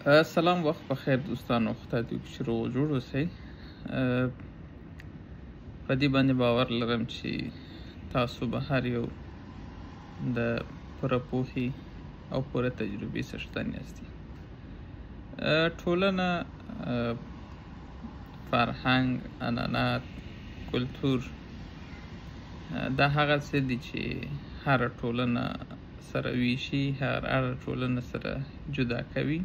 سلام، وخت په خیر دوستانو، خدای دې وکړي چې روغ جوړ اوسئ. په دې باندې باور لرم چې تاسو به هر یو د پوره پوهې او پوره تجربې څښتن یاستئ. ټولنه، فرهنګ، عنعنات، کلتور، دا هغه څه دي چې هره ټولنه سره ویشي، هره ټولنه سره جدا کوي.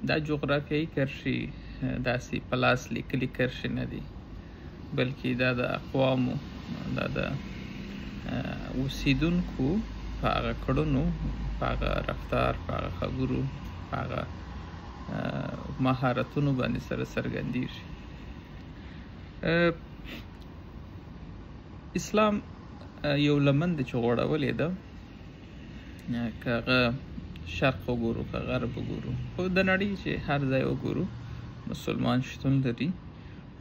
دا جغرافیایي کرښې داسې په لاس لیکلي کرښې نه دي، بلکې دا د اقوامو، دا د اوسیدونکو په هغه کړنو، په هغه رفتار، په هغه خبرو، په هغه مهارتونو باندې سره څرګندیږي. اسلام یو لمن دی چې غوړولې ده، که هغه شرق وګورو که غرب وګورو، خو د نړۍ چې هر ځای وګورو مسلمان شتون لري.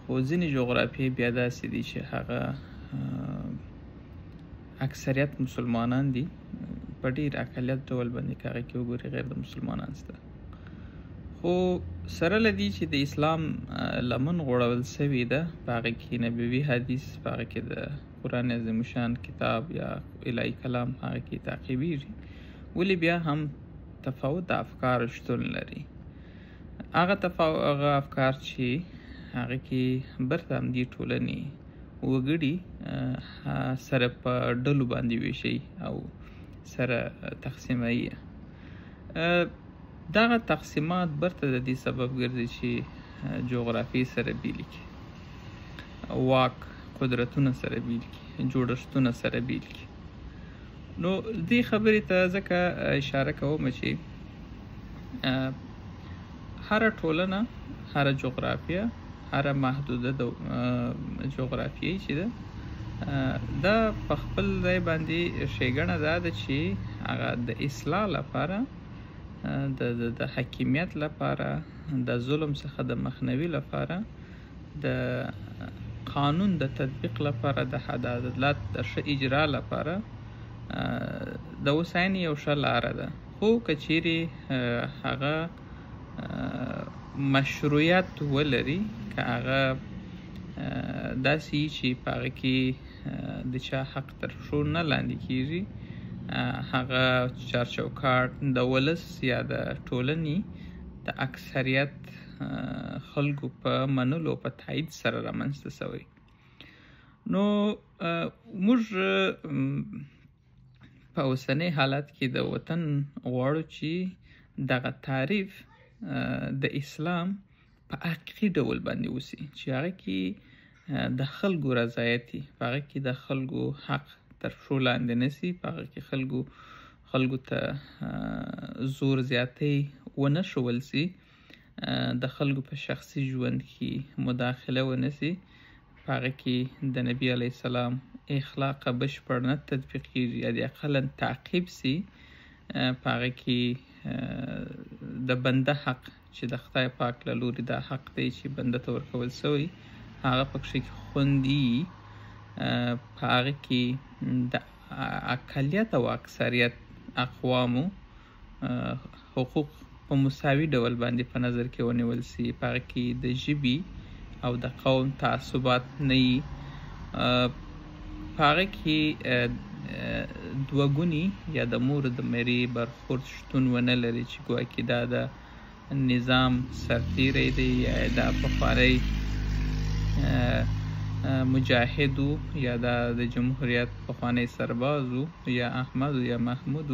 خو ځینې جغرافیې بیا داسې دي چې هغه اکثریت مسلمانان دي، په ډېر اقلیت ډول باندې که هغه کې وګوري غیر د مسلمانان شته. خو سره له دې چې د اسلام لمن غوړول سوې ده، په هغه کې نبوي حدیث، په هغه کې د قرآن عظیم الشان کتاب یا الهي کلام هغه کې تعقیبیږي، ولې بیا هم تفاوت د افکارو شتون لري. هغه هغه افکار چې هغه کې برته همدې ټولنې وګړي سره په ډلو باندې ویشي او سره تقسیموي. دغه تقسیمات برته د دې سبب ګرځي چې جغرافیې سره بیلې کړي، واک قدرتونه سره بیل کړي، جوړښتونه سره بیل کړي. نو دې خبرې ته ځکه اشاره کوم چې هره ټولنه، هره جغرافیه، هره محدوده د جغرافیې چې ده، دا په خپل ځای باندې ښېګڼه دا ده چې هغه د اصلاح لپاره، د حاکمیت لپاره، د ظلم څخه د مخنیوي لپاره، د قانون د تطبیق لپاره، د عدالت د ښه اجرا لپاره د هوساینې یو ښه لاره ده. خو که چیرې هغه مشروعیت ولري، که هغه داسې چې په هغه کې د چا حق تر پښو نه لاندې کیږي، هغه چارچوکاټ د ولس یا د ټولنې د اکثریت خلکو په منلو، په تایید سره رامنځته شوی. نو موږ په اوسنۍ حالت کې د وطن غواړو چې دغه تعریف د اسلام په حقیقي ډول باندې وسي، چې هغه کې د خلکو رضایت، په هغه کې د خلکو حق تر پښو لاندې نه سي، په هغه کې خلکو ته زور زیاتی ونه ښوول سي، د خلکو په شخصي ژوند کې مداخله ونه سي، په هغه کې د نبي علیه السلام اخلاق بشپړ نه تطبیق کیږي یا د اقلا تعقیب سي، په هغه کې د بنده حق چې د خدای پاک له لوري دا حق دی چې بنده ته ورکول سوی، هغه پکښې کې خوندي، په هغه کې د اقلیت او اکثریت اقوامو حقوق په مساوي ډول باندې په نظر کې ونیول سي، په هغه کې د ژبې او د قوم تعصبات نه وي، په هغه کې دوه ګوني یا د مور د میرې برخورد شتون ونه لري چې ګواکې دا د نظام سرتیری دی یا دا پخوانی مجاهد یا دا د جمهوریت پخوانی سرباز یا احمد یا محمود،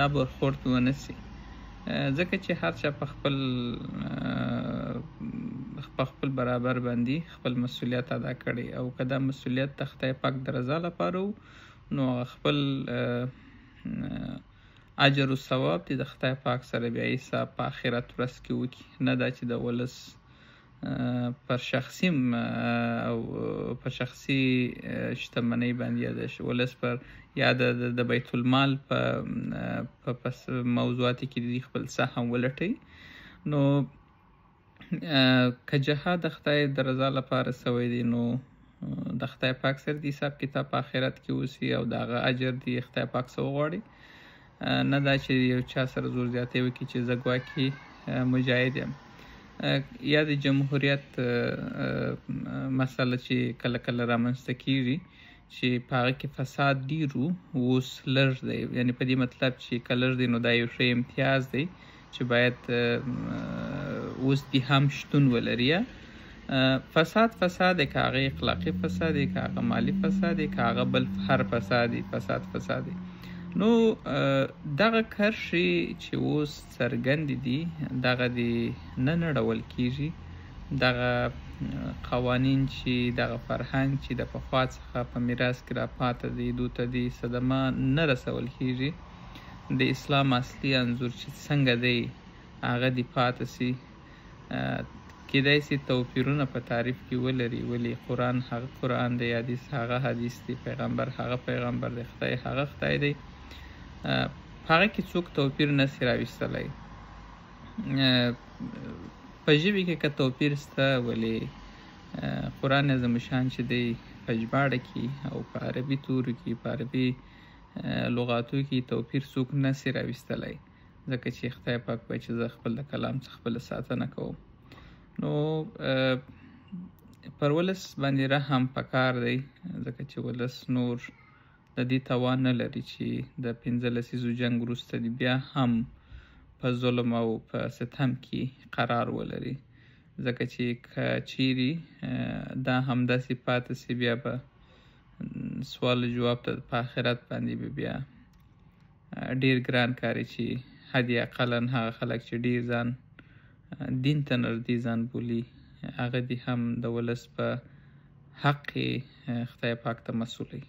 دا برخورد ونه سي. ځکه چې هر چا په خپل برابر باندې خپل مسؤلیت ادا کړی، او که دا مسؤلیت د خدای پاک د رضا لپاره و، نو خپل اجر او ثواب دې د خدای پاک سره بیا حساب په آخرت ورځ کې وکړي، نه دا چې د ولس پر شخصي او پر شخصي شتمنۍ باندې یا د ولس پر یا د بیت المال په موضوعاتو کې دې خپل سهم ولټوي. نو که جهاد د خدای د رضا لپاره سوی دی، نو د خدای پاک سره د حساب کتاب په آخرت کې وسي او د هغه اجر دې خدای پاک څخه وغواړي. نه دا چې یو چا سره زور زیاتی وکړي چې زه ګواکې مجاهد یم. یا د جمهوریت مسله چې کله کله رامنځته کیږي چې په هغه کې فساد ډیر وو، اوس لږ دی. یعنی په دې مطلب چې که لږ دی نو دا یو ښه امتیاز دی چې باید اوس دې هم شتون ولري. فساد فساد دی، که هغه اخلاقي فساد دی، که هغه مالي فساد دی، که هغه بل هر فساد دی، فساد فساد دی. نو دغه کرښې چې اوس څرګندې دي دغه دې نه نړول کیږي. دغه قوانین چې دغه فرهنګ چې د پخوا څخه په میراث کې راپاته دی دوی ته دې صدمه نه رسول کیږي. د اسلام اصلي انځور چې څنګه دی هغه دې پاته سي. کیدای سي توپیرونه په تعریف کې ولري، ولې قرآن هغه قرآن دی، حدیث هغه حدیث دی، پیغمبر هغه پیغمبر دی، خدای هغه خدای دی. په هغه کې څوک توپیر نه سي راویستلی. په ژبې کې که توپیر سته، ولې قرآن عظیم الشان چې دی په ژباړه کې او په عربي تورو کې په عربي لغاتو کې توپیر څوک نه سي راویستلی، ځکه چې خدای پاک وایي چې زه خپل د کلام څخه خپله ساتنه کوم. نو پر ولس باندې رحم پکار دی، ځکه چې ولس نور د دې توان نه لري چې د 15 لسیزو جنګ وروسته دې بیا هم په ظلم او په ستم کې قرار ولري. ځکه چې که چیرې دا همداسې پاتې سي بیا به سوال جواب ته په آخرت باندې به بیا ډیر ګران کاری چې حد اقلا هغه خلک چې ډیر ځان دین ته نږدې ځان بولي هغه دې هم د ولس په حق کې خدای پاک ته مسؤل وي.